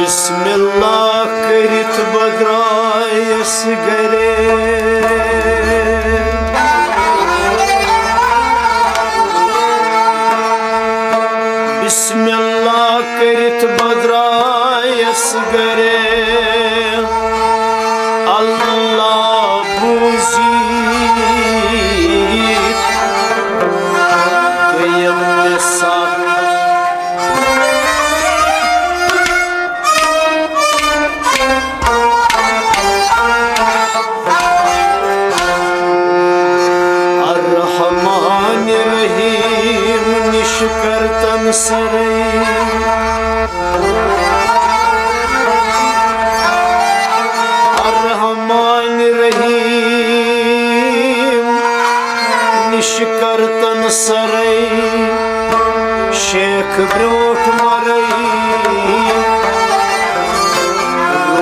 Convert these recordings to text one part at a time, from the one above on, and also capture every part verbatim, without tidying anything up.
بسم اللہ کٔرِتھ بہٕ درٛایس گرے۔ بسم اللہ کٔرِتھ بہٕ درٛایس گرے۔ اللہ بوٗزِتھ گٔیم مےٚ سخ۔ الرحمن الرحیم نِش کر تن سرے۔ الرحمن الرحیم نِش کر تن سرے۔ شیخ برونٛٹھ مرے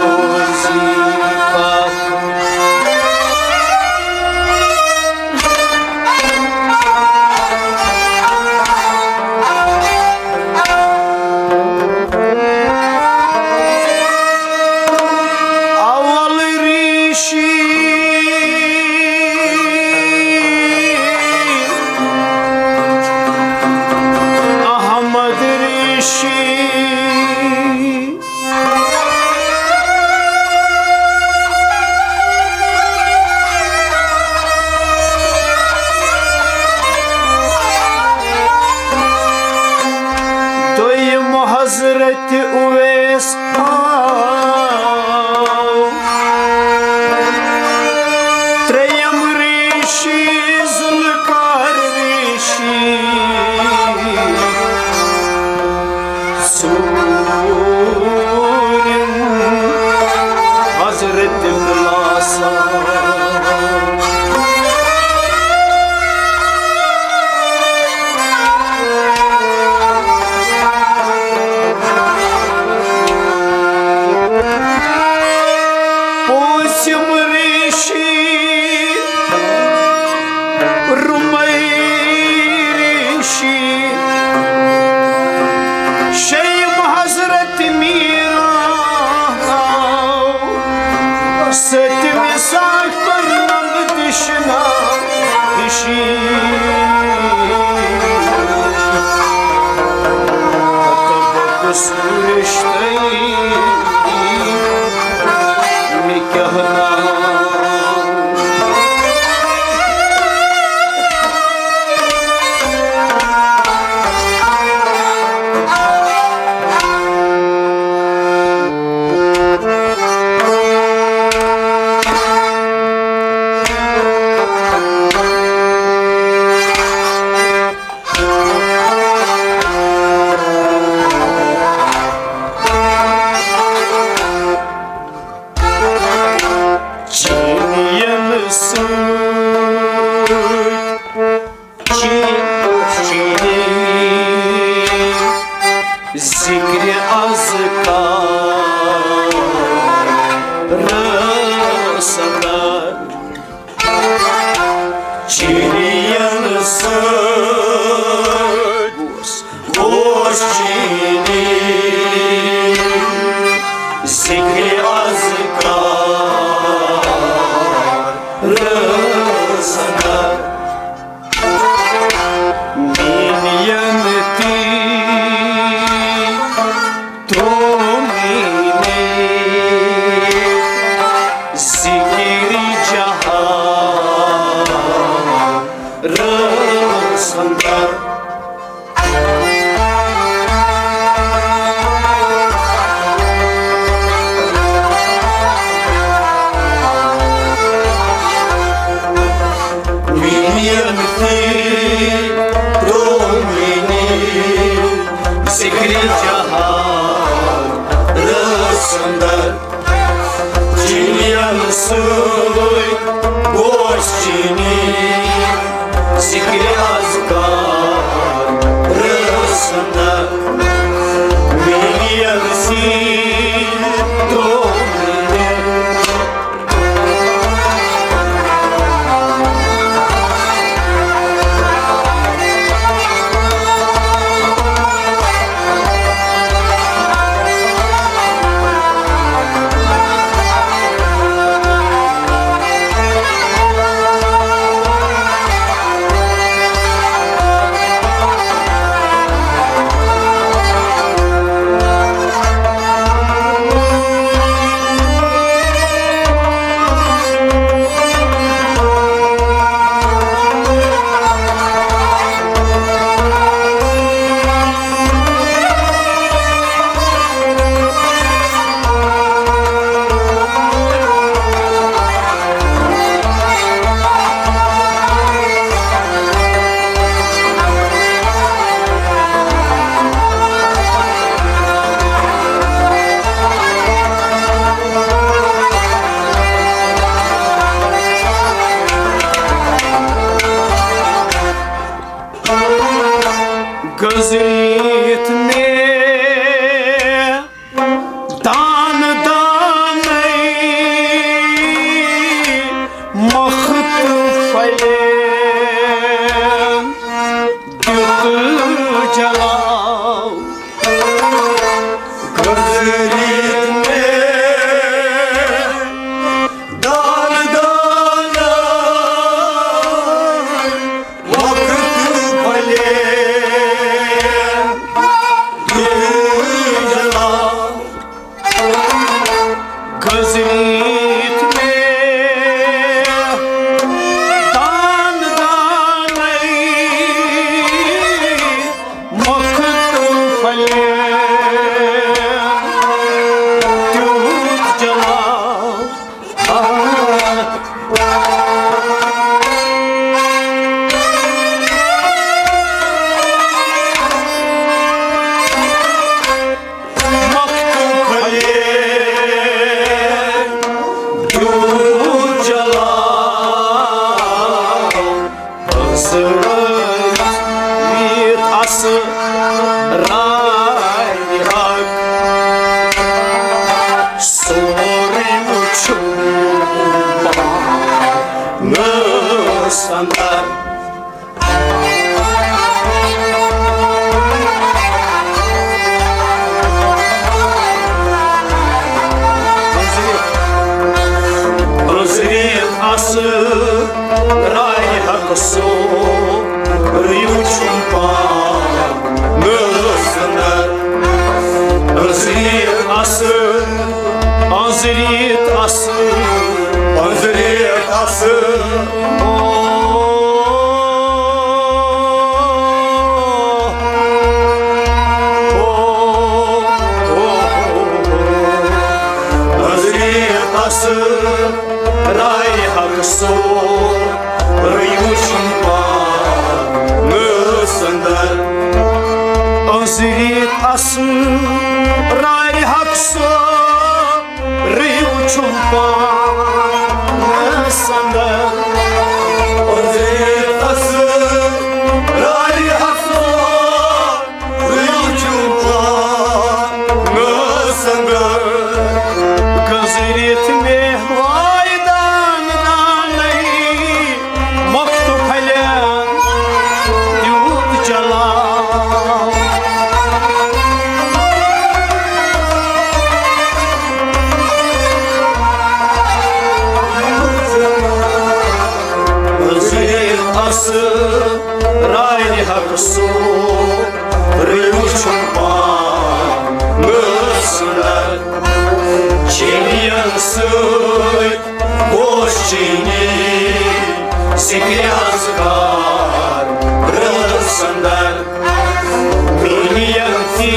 روزی کتھ۔ اول ریشی احمد ریشی۔ دوٚیِم حضرت اویس آو۔ ترٛیٚیِم ریشی ذوالفقار ریشی۔ ژوٗرِم حضرت بلاسا۔ پوٗنٛژِم ریشی رُمَے ریشی۔ شیٚیِم حضرت میٖرا آو۔ سٔتمہِ ساتھ کوٚر نمد تشنا ہشی۔ تبکس رشتہٕ مےٚ کیٛاہ ناو۔ چینین سۭتۍ چی چینی ذکر اذکار صدا۔ چینین سۭتۍ اوس چینی ذکر اذکار صدا۔ میٖنِیَن تہِ ترٛوو میٖنِتھ ذِکرِ جہان رٲژ اندر۔ میٖنِیَن تہِ ترٛوو میٖنِتھ ذِکرِ جہان رٲژ اندر۔ چینِیَن سۭتۍ گوٚو اَسہِ چینی ذِکرِ اذکار رٲژ اندر۔ میٖنِیَن سۭتۍ ترٛوو میٖنِتھ أنٛزرِتھ اَسہٕ۔ أنٛزرِتھ اَسہٕ۔ او، او، او۔ أنٛزرِتھ اَسہٕ۔ رایہِ حق سُہ رٔیِو چھُم پانہٕ سَندر۔ أنٛزرِتھ اَسہٕ۔ رایہِ حق سُہ رٔیِو چھُم پانہٕ سَندر۔ أنٛزرِتھ اَسہٕ۔ رایہِ حق سُہ رٔیِو چھُم پانہٕ سَندر۔ گٔنٛزرِتھ مےٚ وایہِ دانہٕ دانَے مۄختہٕ پھلٮ۪ن تیوٗت جلال۔ أنٛزرِتھ اَسہٕ۔ رایہِ حق سُہ رٔیِو چھُم پانہٕ سَندر۔ چینین سۭتۍ گوش چینی ذِکرِ اذکار رٲژ اَندر۔ دُنیا تی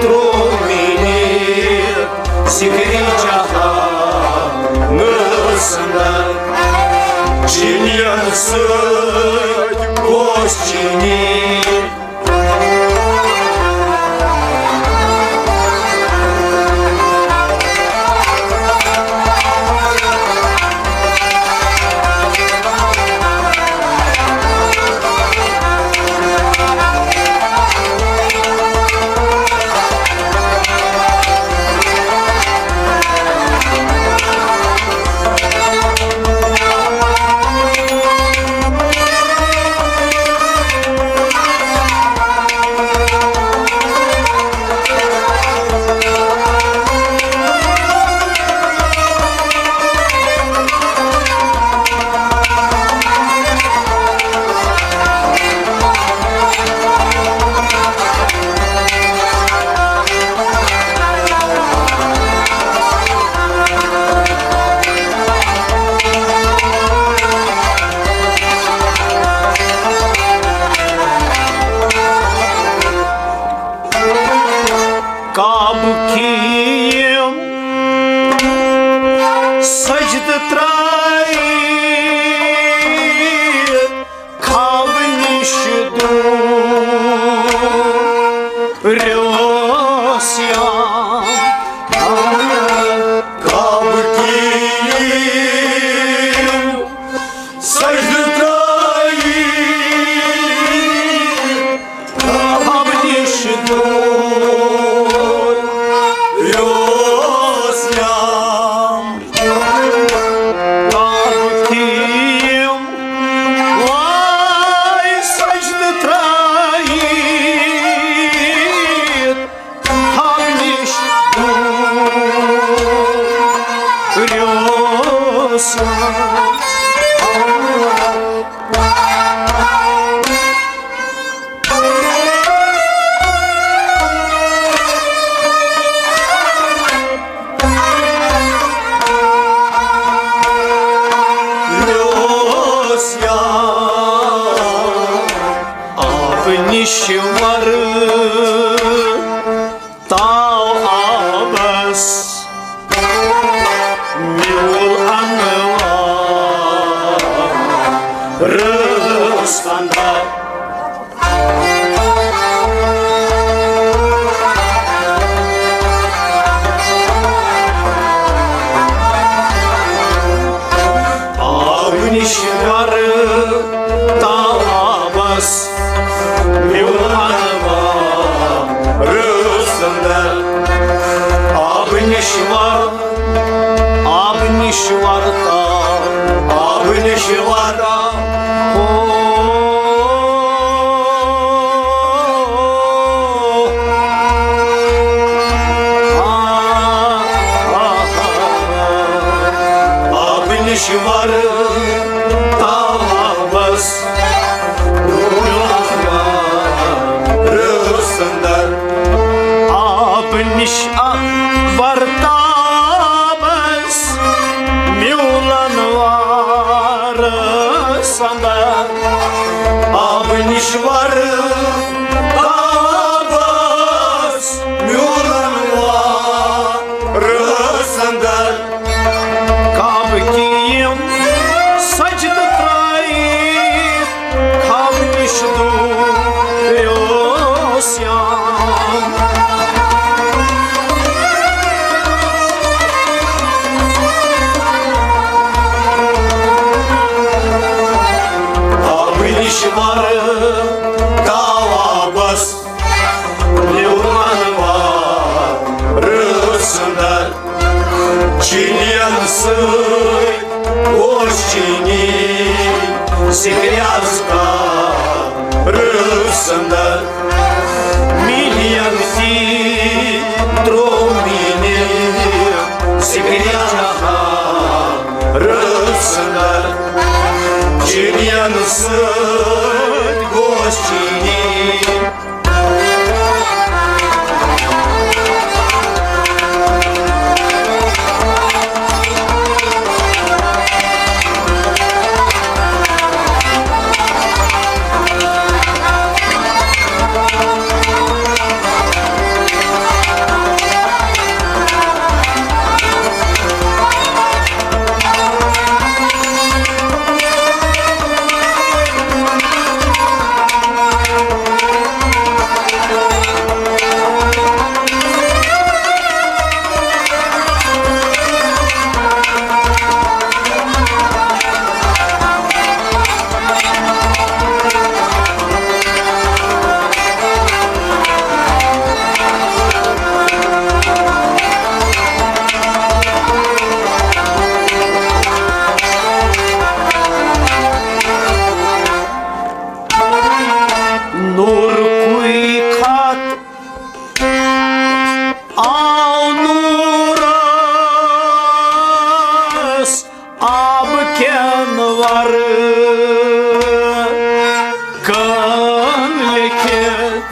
ترٛوو مےٚ ذِکرِ جہان رٲژ اَندر۔ چینین سۭتۍ گوش چینی۔ کعبہٕ کِم سجدٕ ترٛٲوِتھ، خوابہٕ نِش دوٗر اوس یام۔ کعبہٕ کِم سجدٕ ترٛٲوِتھ، خوابہٕ نِش دوٗر اوس یام۔ کعبہٕ کِم وایہِ سجدٕ ترٛٲوِتھ، خوابہٕ نِش دوٗر اوس یام۔ آبہٕ نِش وَرٕ تاو آبس میوٗل انوار رٲژ اندر۔ آبہٕ نِش وَرٕ تاو آبس میوٗل انوار رٲژ اندر۔ آبہٕ نِش وَرٕ، آبہٕ نِش وَرٕ تاو، آبہٕ نِش وَرٕ تاو۔ ہو، آ، آ، آ، آ۔ آبہٕ نِش وَرٕ تاو آبس رٲژ اندر۔ آبہٕ نِش آ-، وَرٕ تاو میٖنہِ سِکرِ جہاں رٕژ أنٛدر، چِڑین سۭتۍ گوش چیٖنی۔ نورکُے خط آو نورس آب کٮ۪ن ورقن لیکھِتھ۔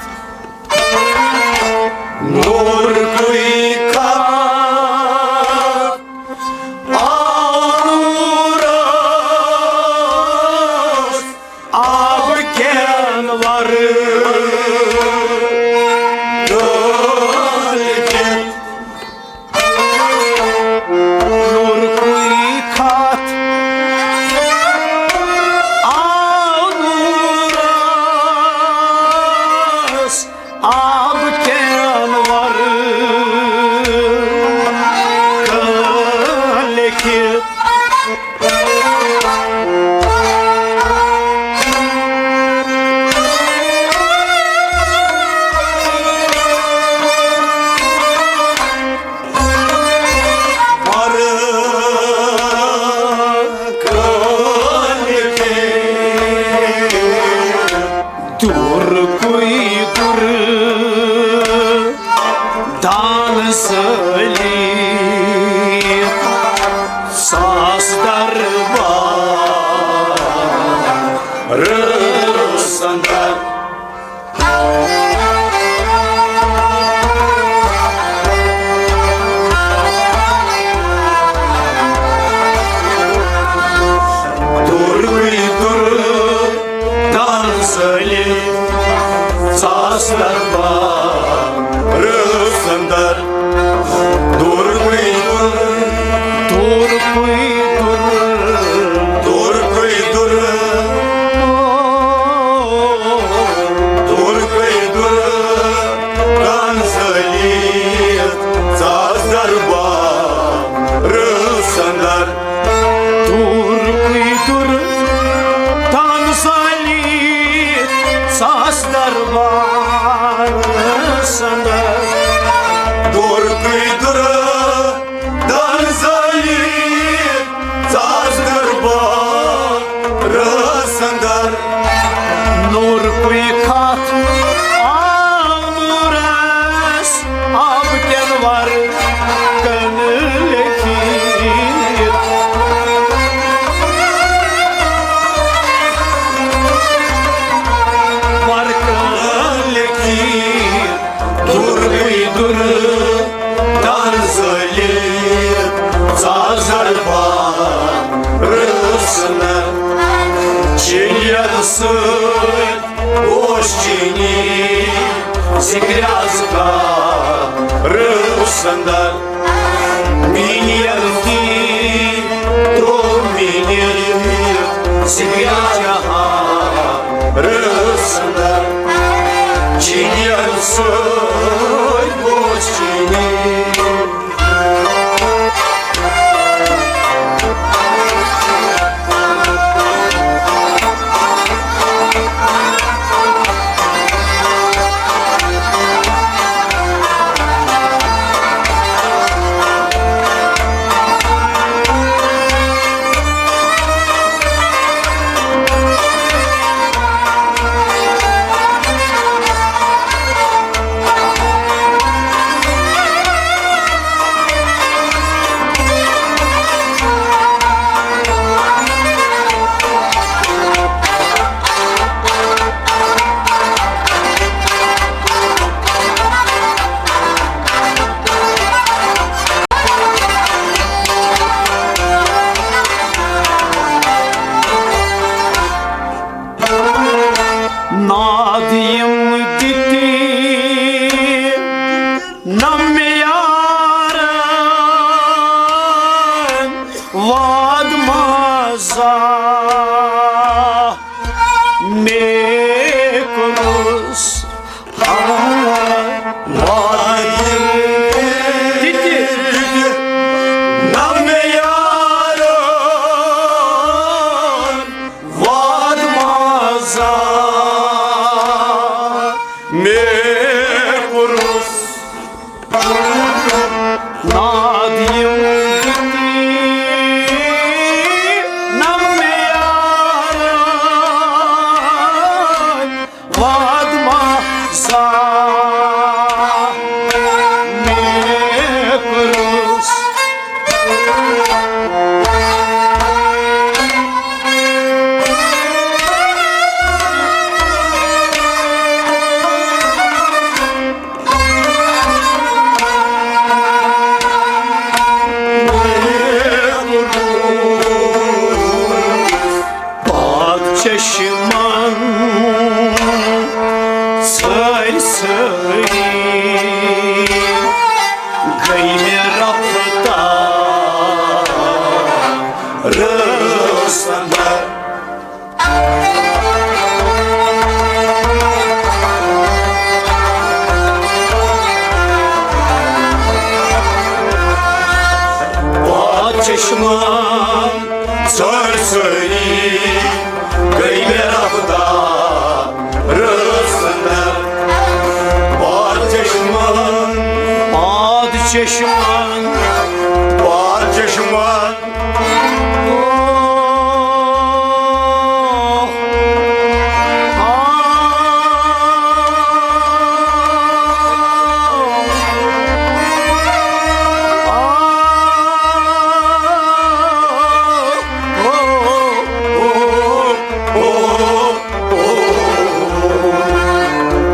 نورکُے خط آو نورس آب کٮ۪ن ورقن لیکھِتھ۔ نورکُے خط آو نورس آب کٮ۪ن ورقن لیکھِتھ۔ دوٗر کُے دوٗر دان زٲلی ساس دربار سندر۔ دوٗر کُے دوٗر دان زٲلی ساس دربار سندر۔ دوٗر کُے دوٗر، دوٗر کُے دوٗر، دوٗر کُے دوٗر، دوٗر کُے دوٗر، کان سلیت ساس دربار سندر۔ دوٗر کُے دوٗر تان سالی ساس دربار سندر۔ دوٗر کُے دوٗر تان سالی ساس دربار سندر۔ نور کُے خط آو نورس آب کٮ۪ن ورقن لیکھِتھ۔ ورقن لیکھِتھ۔ دوٗر کُے دوٗر دان زٲلِتھ ژازر بار رٲژ اندر۔ شیٚنگٮ۪ن سۭتۍ گوش چیٖنی سِکرِ اَزگار رٲژ اندر۔ میٖنِیَن کی ترٛوو میٖنِتھ سِکرِ جہاں رٲژ اندر۔ چیٖنِیَن سۭتۍ گوش چیٖنی۔ گٔے مےٚ رفتار اندر۔ پاد چشمن ژٔر سٲری گٔے مےٚ رفتار اندر۔ پاد چشمن، پاد چشمن، پاد چشمن۔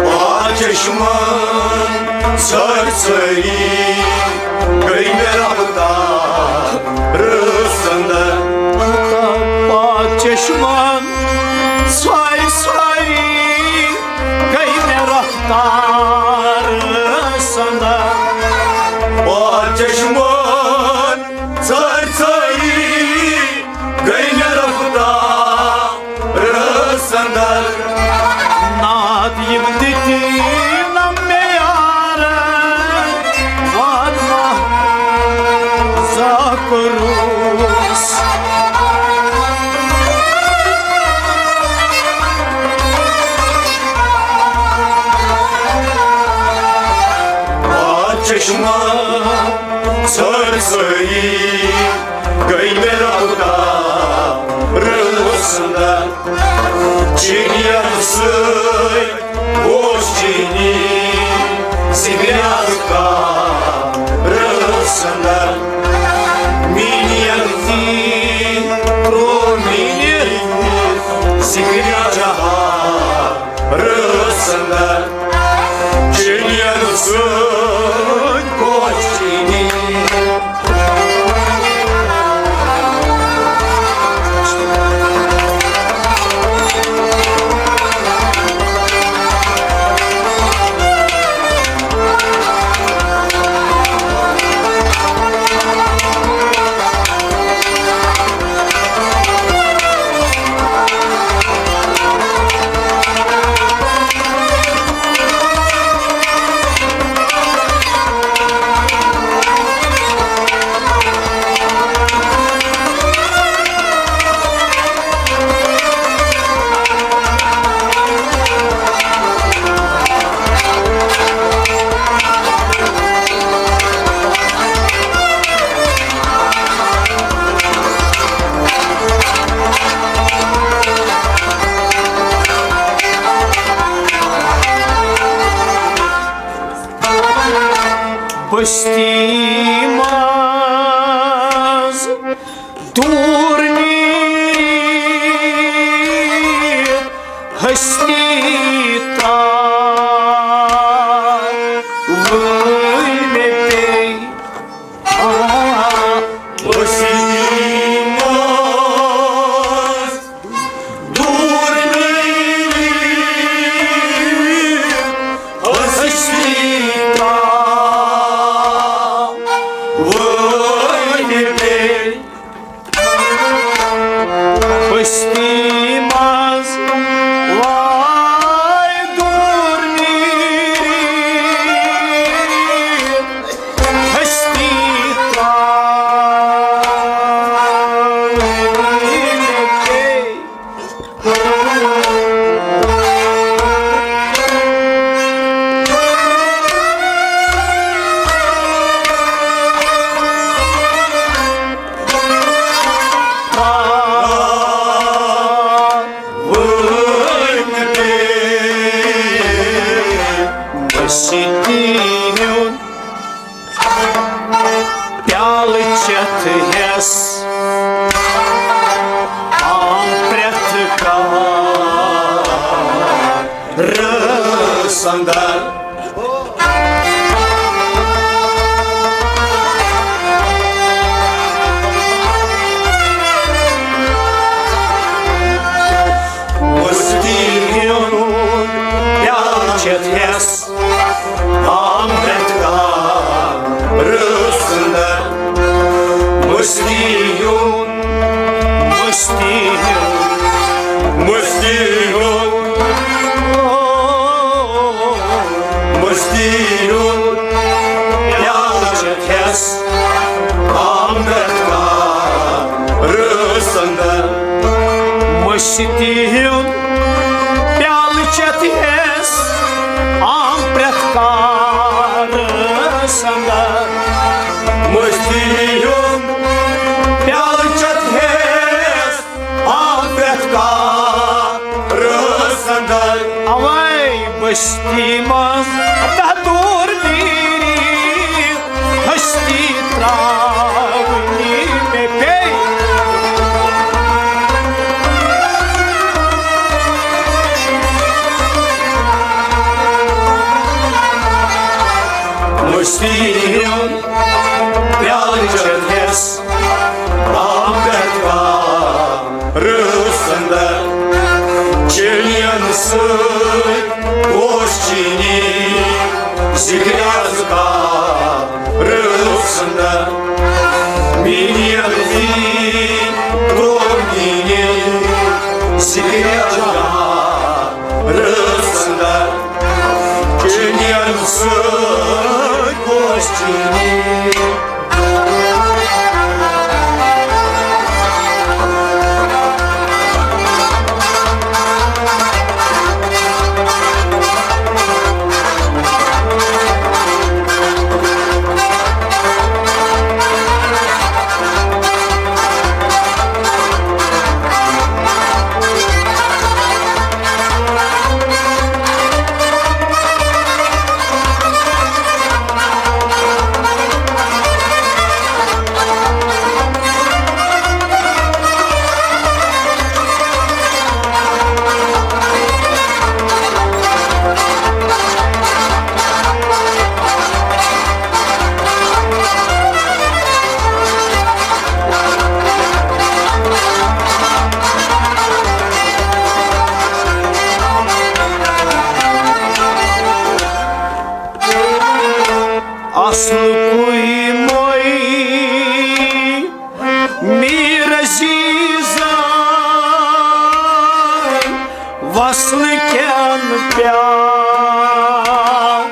پاد چشمن ژٔر ژٔری گٔے مےٚ رفتار اندر۔ پاد چشمن ژٔر ژٔری گٔے مےٚ رفتار اندر۔ پاد چشمن ژٔر ژٔری گٔے مےٚ رفتار اندر۔ ناد یِم دِتِم مےٚ یارن، وَن مہ زا کوٚرُس۔ پاد چشمہ ژٔر ژٔری گٔے مےٚ رفتار اندر۔ چینین سۭتۍ اوس چینی سِگریٹ کار اندر۔ میٖنِین تہِ ترٛوو میٖنِتھ سِگریٹ چہار اندر۔ چینین سۭتۍ اوس چینی۔ بستی منٛز دوٗر نیٖرِتھ ہستی تام وٲے مےٚ پیٚیہِ۔ آ، بستی منٛز دوٗر نیٖرِتھ ہستی تام وٲے مےٚ پیٚیہِ۔ بستی منٛز وٲے دوٗر نیٖرِتھ ہستی تام وٲے مےٚ پیٚیہِ۔ بستی ہُنٛد پیالہٕ چٮ۪تھ ہٮ۪س آم پرٛٮ۪تھ کانٛہہ رٲژ اندر۔ مُستی ہُنٛد پیالہٕ چٮ۪تھ ہٮ۪س آم پرٛٮ۪تھ کانٛہہ رٲژ آم پرٛٮ۪تھ کانٛہہ رٲژ اندر۔ مٔشتی ہُنٛد پیالہٕ چٮ۪تھ ہٮ۪س آم پرٛٮ۪تھ کانٛہہ رٲژ اندر۔ مٔشتی ہُنٛد پیالہٕ چٮ۪تھ ہٮ۪س آو پرٛٮ۪تھ کانٛہہ رٲژ اندر۔ اوے بستی منٛز تہٕ دوٗر نیٖری، ہستی ترٛاونی مےٚ پیٚیہِ۔ مٔشتی ہُنٛد پیالہٕ چٮ۪تھ ہٮ۪س آو پرٛٮ۪تھ کانٛہہ رٲژ اندر۔ چینین سۭتۍ گوش چینی، ذکرِ اذکار رٲژ اندر۔ میٖنین دی ترٛوو میٖنی، ذکرِ اذکار رٲژ اندر۔ چینین سۭتۍ گوش چینی۔ اصلکُے مۄے میٖر عزیزن، وصلہٕ کٮ۪ن پیالن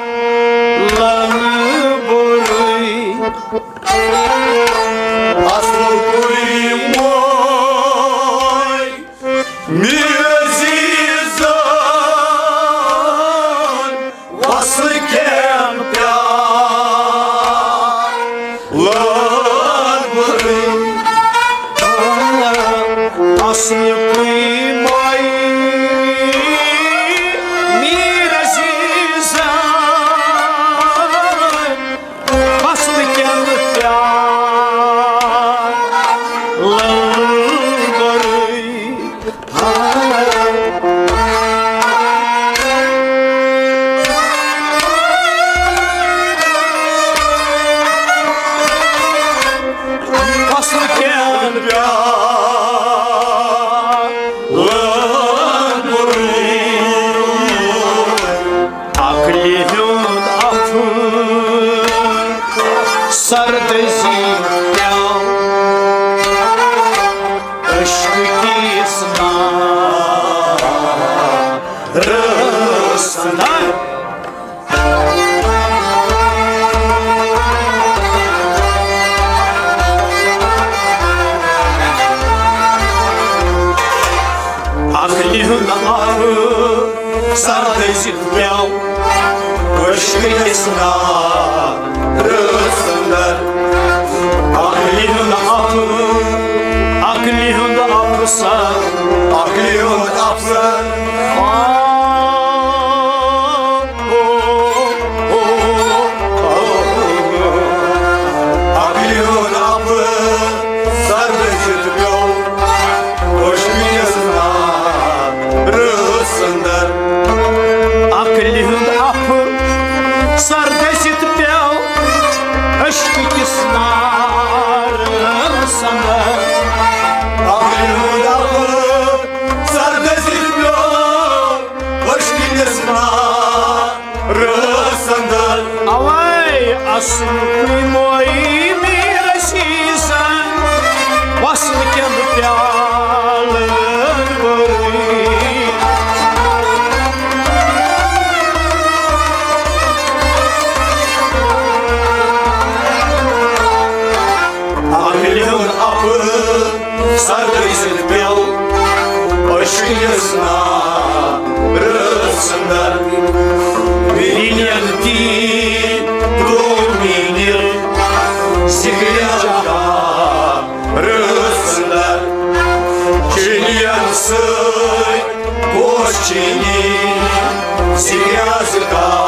بوٚرُے۔ اصلکُے مۄے میٖر عزیزن، وصلہٕ کٮ۪ن پیالن بوٚرُے۔ اصلکُے مۄے میٖر عزیزن، وصلہٕ کٮ۪ن پیالن بوٚرُے۔ وصلہٕ کٮ۪ن پیالن بوٚرُے۔ عقلہِ ہُنٛد اَپھٕ سردٔزی پیوٚو عشقہٕ کِس نارس اندر۔ عقلہِ ہُنٛد اَپھٕ سر دٔزِتھ پیوٚو عشقہٕ کِس نارس اندر۔ عقلہِ ہُنٛد اَپھٕ، عقلہِ ہُنٛد اَپھٕ سر، عقلہِ ہُنٛد اَپھٕ سر۔ آ، او، او، او، او۔ عقلہِ ہُنٛد اَپھٕ سر دٔزِتھ پیوٚو عشقہٕ کِس نارس اندر۔ عقلہِ ہُنٛد اَپھٕ سر دٔزِتھ پیوٚو عشقہٕ کِس نارس اندر۔ عقلہِ ہُنٛد اَپھٕ سر دٔزِتھ پیوٚو عشقہٕ کِس نارس اندر۔ اوے اصلکُے مۄے میٖر عزیزن، وصلہٕ کٮ۪ن پیالن بوٚرُے۔ سِگریٹ چٮ۪وان رٲژ أنٛدر، چِنیَن سۭتۍ گوش چینی، سِگریٹ